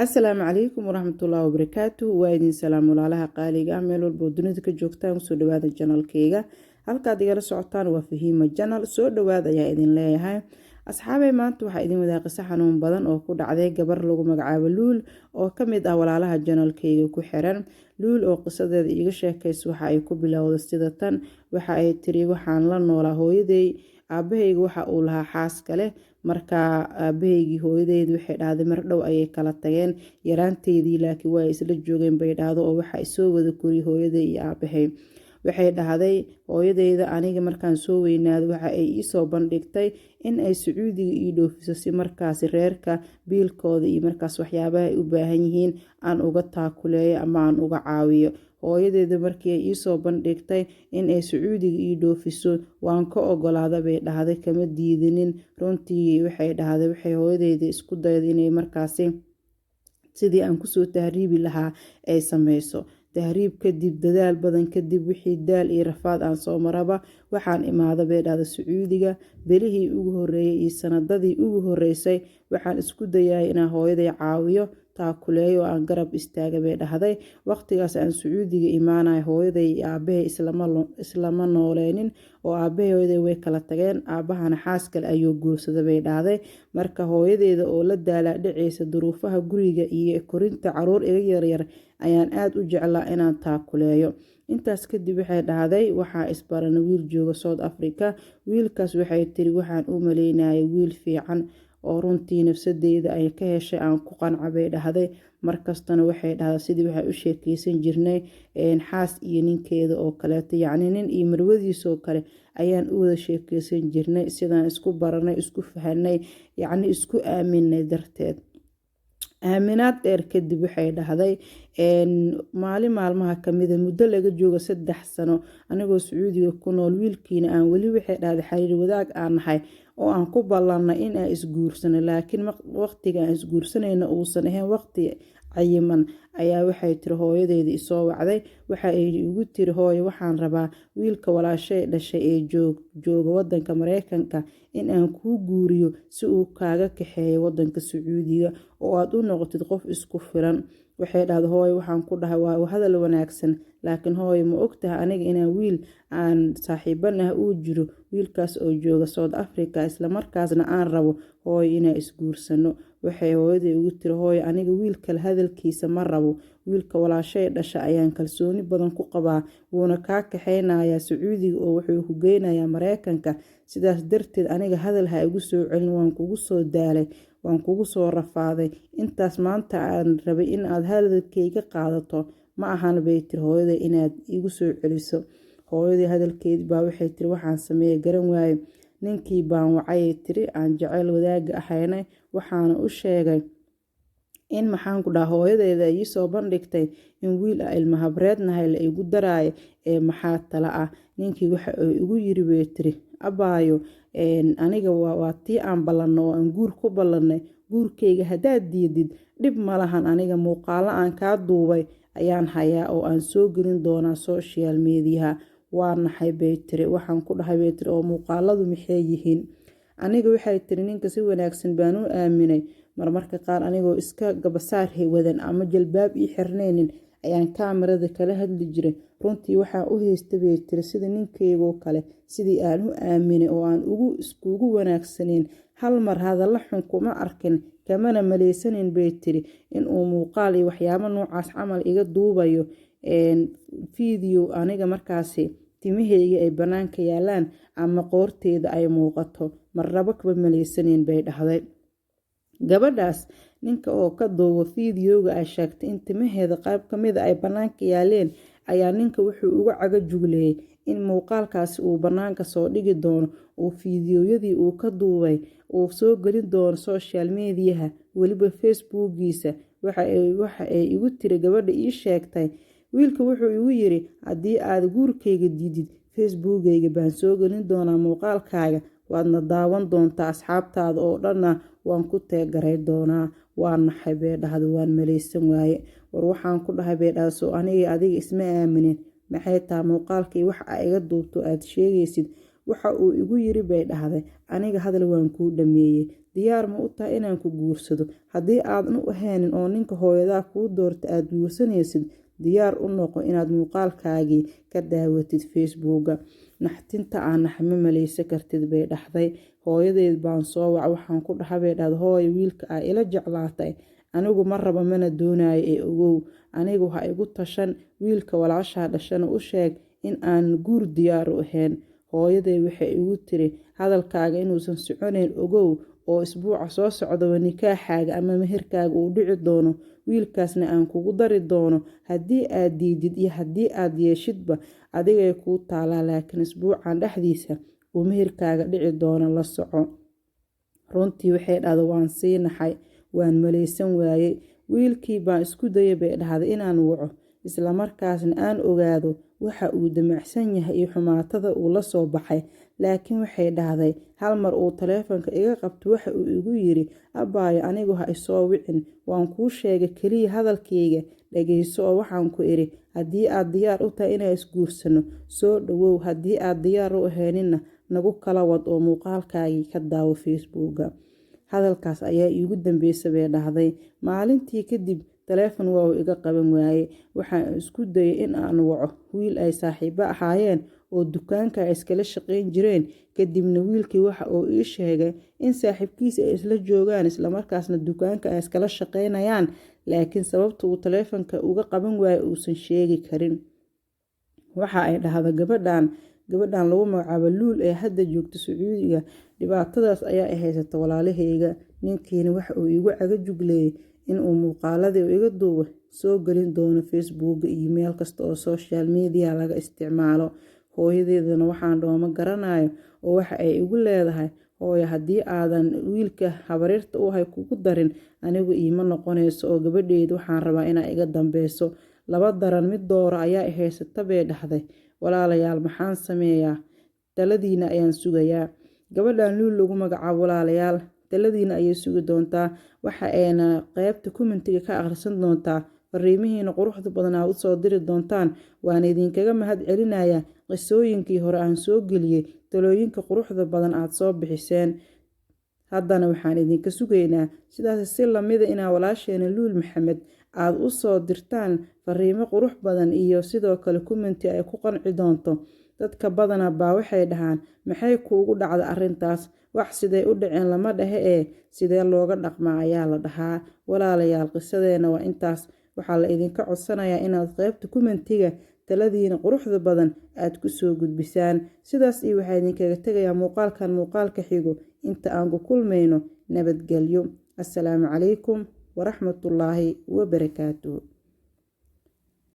Asalaamu calaykum waraxmatullaahi wabarakaatu. Waa idin salaam, walaalaha qaaliga ah, meel walba oo dunida ka joogtaan. Kusoo dhawaada channelkeyga. Halkaad igala socotaan waa Fahiima Channel. Soo dhawaada ayaa idin leeyahay, asxaabay. Maanta waxaa idin wadaa qiso xanuun badan oo ku dhacday gabar lagu magacaabo Luul oo kamid ah walaalaha channelkeyga ku xiran. Luul oo qisadeeda iiga sheekaysa waxa ay ku bilowday sida tan. Waxa ay tiri: "Waxaan la noolaa hooyaday. Aabahayga waxa uu lahaa xaas kale. Markaa aabahaygii hooyadeyd, waxay dhahday, mar dhow ayay kala tageen yaraanteydii, laakiin waa isla joogeen," bay dhahdo, "oo waxa isoo wada koriyay hooyaday iyo aabahay." Waxay dhahday: "Hooyadeyda aniga markaan soo weynaado waxa ay iisoo bandhigtay in ay Sacuudiga ii dhoofiso, si markaasi reerka biilkooda iyo markaas waxyaabaha ay u baahan yihiin aan uga taakuleeyo ama aan uga caawiyo. Hooyadeeda markii ay iisoo bandhigtay in ay Sacuudiga ii dhoofiso, waan ka ogolaada," bay dhahday, "kama diidinin runtii." Waxay dhahday: "Waxay hooyadeyda isku dayday inay markaasi sidii aan kusoo tahriibi lahaa ay sameyso. Tahriib kadib, dadaal badan kadib, wixii daal iyo rafaad aan soo maraba, waxaan imaada," bay dhahda, "Sacuudiga. Belihii ugu horeeyay iyo sanadadii ugu horeysay waxaan isku dayayay inaan hooyaday caawiyo, taakuleeyo oo aan garab istaaga," bay dhahday. "Waqtigaas aan Sacuudiga imaanayo, hooyaday iyo aabahay islama nooleynin oo aabahay hooyaday way kala tageen. Aabahana xaas kale ayuu guursaday," bay dhahday. "Marka hooyadeeda oo la daalaa dhaceysa duruufaha guriga iyo korinta caruur iga yaryar ayaan aada u jeclaa inaan taakuleeyo. Intaas kadib," waxay dhahday, "waxaa isbarana wiil jooga South Africa. Wiilkaas," waxay tiri, "waxaan u maleynayay wiil fiican oo runtii nafsadeyda ay ka heshay, aan ku qanca," bay dhahday. "Markastana," waxay dhahday, "sidii waxaan u sheekeysan jirnay xaas iyo ninkeeda oo kaleeto, yacni nin iyo marwadiisoo kale ayaan u wada sheekeysan jirnay. Sidaan isku baranay, isku fahanay, yacni isku aaminay darteed. Aaminaad dheer kadib," waxay dhahday, "maalin maalmaha kamida, muddo laga joogo 3 sano, anigoo Sacuudiga ku nool, wiilkiina aan weli," waxay dhahday, "xiriir wadaag aan nahay oo aan ku ballanay in aan isguursano, laakiin waqtiga aan isguursanayno uusan ahayn waqti cayiman, ayaa," waxay tiri, "hooyadeydii isoo wacday. Waxa ay igu tiri: 'Hooyo, waxaan rabaa wiilka walaashay dhashay ee jooga wadanka Mareykanka in aan kuu guuriyo, si uu kaaga kaxeeyo wadanka Sacuudiga oo aad u noqotid qof isku filan.' Waxay dhahday: 'Hooyo, waxaan ku dhahay, waa hadal wanaagsan, laakiin hooyo, ma ogtahay aniga inaan wiil aan saaxiiban ah uu jiro, wiilkaas oo jooga South Africa, islamarkaasna aan rabo, hooyo, inaan isguursano?' Waxay hooyaday ugu tiri: 'Hooyo, aniga wiilkale hadalkiisa ma rabo. Wiilka walaashay dhasha ayaan kalsooni badan ku qabaa, wuuna kaa kaxeynayaa Sacuudiga oo wuxuu ku geynayaa Mareykanka. Sidaas darteed aniga hadal ha igu soo celin. Waan kugu soo daalay, waan kugu soo rafaaday. Intaas maanta aan rabay in aad hadalkayga qaadato ma ahan,' bay tiri, 'hooyaday, inaad igu soo celiso.' Hooyadii hadalkeedii baa," waxay tiri, "waxaan sameeye garan waaye. Ninkii baan wacayay," tiri, "aan jeceyl wadaaga ahaynay. Waxaana u sheegay in, maxaan ku dhaha, hooyadeeda ay iisoo bandhigtay in wiil ah ilma habreednahay la igu daraayo, ee maxaa tala ah? Ninkii waxa uu igu yiri," bay tiri, "abaayo, aniga waa tii aan ballanno oo aan guur ku ballannay. Guurkayga haddaad diidid, dhib ma lahan. Aniga muuqaalo aan kaa duubay ayaan hayaa oo aan soo gelin doonaa social mediaha. Waa naxay," bay tiri. "Waxaan ku dhahay," bay tiri, 'oo muuqaaladu maxay yihiin?' Aniga," waxay tiri, "ninka si wanaagsan baan u aaminay. Marmarka qaar anigoo iska gabasaar wadan ama jalbaab ii xirnaynin ayaan kaamirada kala hadli jiray. Runtii waxaa u haysta," bay tiri, "sida ninkaygoo kale. Sidii aan u aaminay oo aan ugu iskugu wanaagsaneyn, hal mar hadalla xun kuma arkin, kamana maleysanin," bay tiri, "in uu muuqaal iyo waxyaabo noocaas camal iga duubayo, video aniga markaasi timahayga ay bannaanka yaalaan ama qoorteeda ay muuqato. Marnabo kama maleysanin," bay dhahday. Gabadhaas ninka oo ka duubo fiidiyowga ay sheegtay in timaheeda qayb ka mida ay bannaanka yaaleen ayaa ninka wuxuu uga cago jugleeyay in muuqaalkaasi uu bannaanka soo dhigi doono oo fiidiyoyadii uu ka duubay uu soo gelin doono social mediaha, weliba Facebookiisa. Waxa ay igu tiri gabadha ii sheegtay: 'Wiilka wuxuu igu yiri: haddii aad guurkayga diidid, Facebookayga baan soo gelin doonaa muuqaalkaaga, waadna daawan doontaa, asxaabtaada oo dhanna waan ku tag-garay doonaa.' Waa naxay," bay dhahda, 'waan malaysan waaye. War waxaan ku dhahay," bay dhahda, 'soo aniga adiga isma aaminin? Maxay tahay muuqaalkii wax aa iga duubto aad sheegaysid?' Waxa uu igu yiri," bay dhahday, "aniga hadal waan kuu dhameeyey, diyaar baana kuu ahay. Diyaar ma u tahay inaan ku guursado? Haddii aadan u ahaynin oo ninka hooyadaa kuu doorta aada guursanaysid, diyaar u noqo inaad muuqaalkaagii ka daawatid Facebooka. Naxtinta aan naxma maleysa kartid, bay dhahday. Hooyadeed baan soo wac, waxaan ku dhaha, bay dhahday, hooyo, wiilka aa ila jeclaatay anigu ma rabo mana doonayo ee ogow, anigu ha igu tashan. Wiilka walaashaa dhashana u sheeg in aan guur diyaar u ahayn. Hooyaday waxay igu tiri, hadalkaaga inuusan soconayn ogow, oo isbuuca soo socdaba nikaaxaaga ama meherkaaga uu dhici doono, wiilkaasna aan kugu dari doono. Haddii aad diidid iyo haddii aad yeeshidba adigay kuu taalaa, laakiin isbuucan dhexdiisa uu meherkaaga dhici doono, la soco. Runtii, waxay dhahda, waan sii naxay, waan malaysan waayey. Wiilkii baan isku dayay, bay dhahday, inaan waco, islamarkaasna aan ogaado waxa uu damacsan yahay iyo xumaatada uu la soo baxay. Laakiin waxay dhahday, hal mar uu taleefanka iga qabto, waxa uu igu yiri, abaayo, anigu ha isoo wicin, waan kuu sheegay, keliya hadalkayga dhageyso, oo waxaan ku idhi haddii aad diyaar u tahay inaan isguursano, soo dhawow. Haddii aad diyaar u ahayninna, nagu kala wad oo muuqaalkaagii ka daawo Facebooka. Hadalkaas ayaa iigu dambeysay, bay dhahday. Maalintii kadib taleefon waa uu iga qaban waayey. Waxaan isku dayay in aan waco wiil ay saaxiibo ahaayeen oo dukaanka ay iskala shaqayn jireen. Kadibna wiilkii waxa uu ii sheegay in saaxiibkiisa ay isla joogaan, islamarkaasna dukaanka ay iskala shaqaynayaan, laakiin sababta uu taleefonka uga qaban waayo uusan sheegi karin. Waxa ay dhahda gabadhan lagu magacaabo Luul ee hadda joogta Sacuudiga, dhibaatadaas ayaa ay haysata, walaalahayga. Ninkiina waxa uu iigu caga jugleeyay inuu muuqaaladii iga duuba soo gelin doono Facebooka iyo meel kasta oo social media laga isticmaalo. Hooyadeedana waxaan dhooma garanayo, oo waxa ay igu leedahay, hooyo, haddii aadan wiilka habaryarta u ahay kugu darin, anigu iima noqonayso, oo gabadheeda waxaan rabaa inaa iga dambeyso. Laba daran mid dooro ayaa i haysata, bay dhahday. Walaalayaal, maxaan sameeyaa? Taladiina ayaan sugayaa. Gabadhan Luul lagu magacaabo, walaalayaal, taladiina ayay sugi doontaa. Waxa ayna qeybta commentiga ka akhrisan doontaa fariimihiina quruxda badan aad usoo diri doontaan. Waana idinkaga mahad celinayaa qisooyinkii hore aan soo geliyey, talooyinka quruxda badan aad soo bixiseen. Haddana waxaan idinka sugaynaa sidaas si lamida inaa walaasheena Luul Maxamed aad u soo dirtaan fariimo qurux badan iyo sidoo kale commenti ay ku qanci doonto. Dadka badana baa waxay dhahaan, maxay kuugu dhacda arrintaas? Wax siday u dhaceen lama dhahe ee sidee looga dhaqmaa ayaa la dhahaa. Walaalayaal, qisadeena waa intaas. Waxaa la idinka codsanayaa inaad qeybta commentiga taladiina quruxda badan aad ku soo gudbisaan. Sidaas iyo waxaa idinkaga tegayaa muuqaalkan muuqaalka xigo. Inta aan ku kulmayno, nabadgelyo. Assalaamu calaykum waraxmatullaahi wabarakaatuh.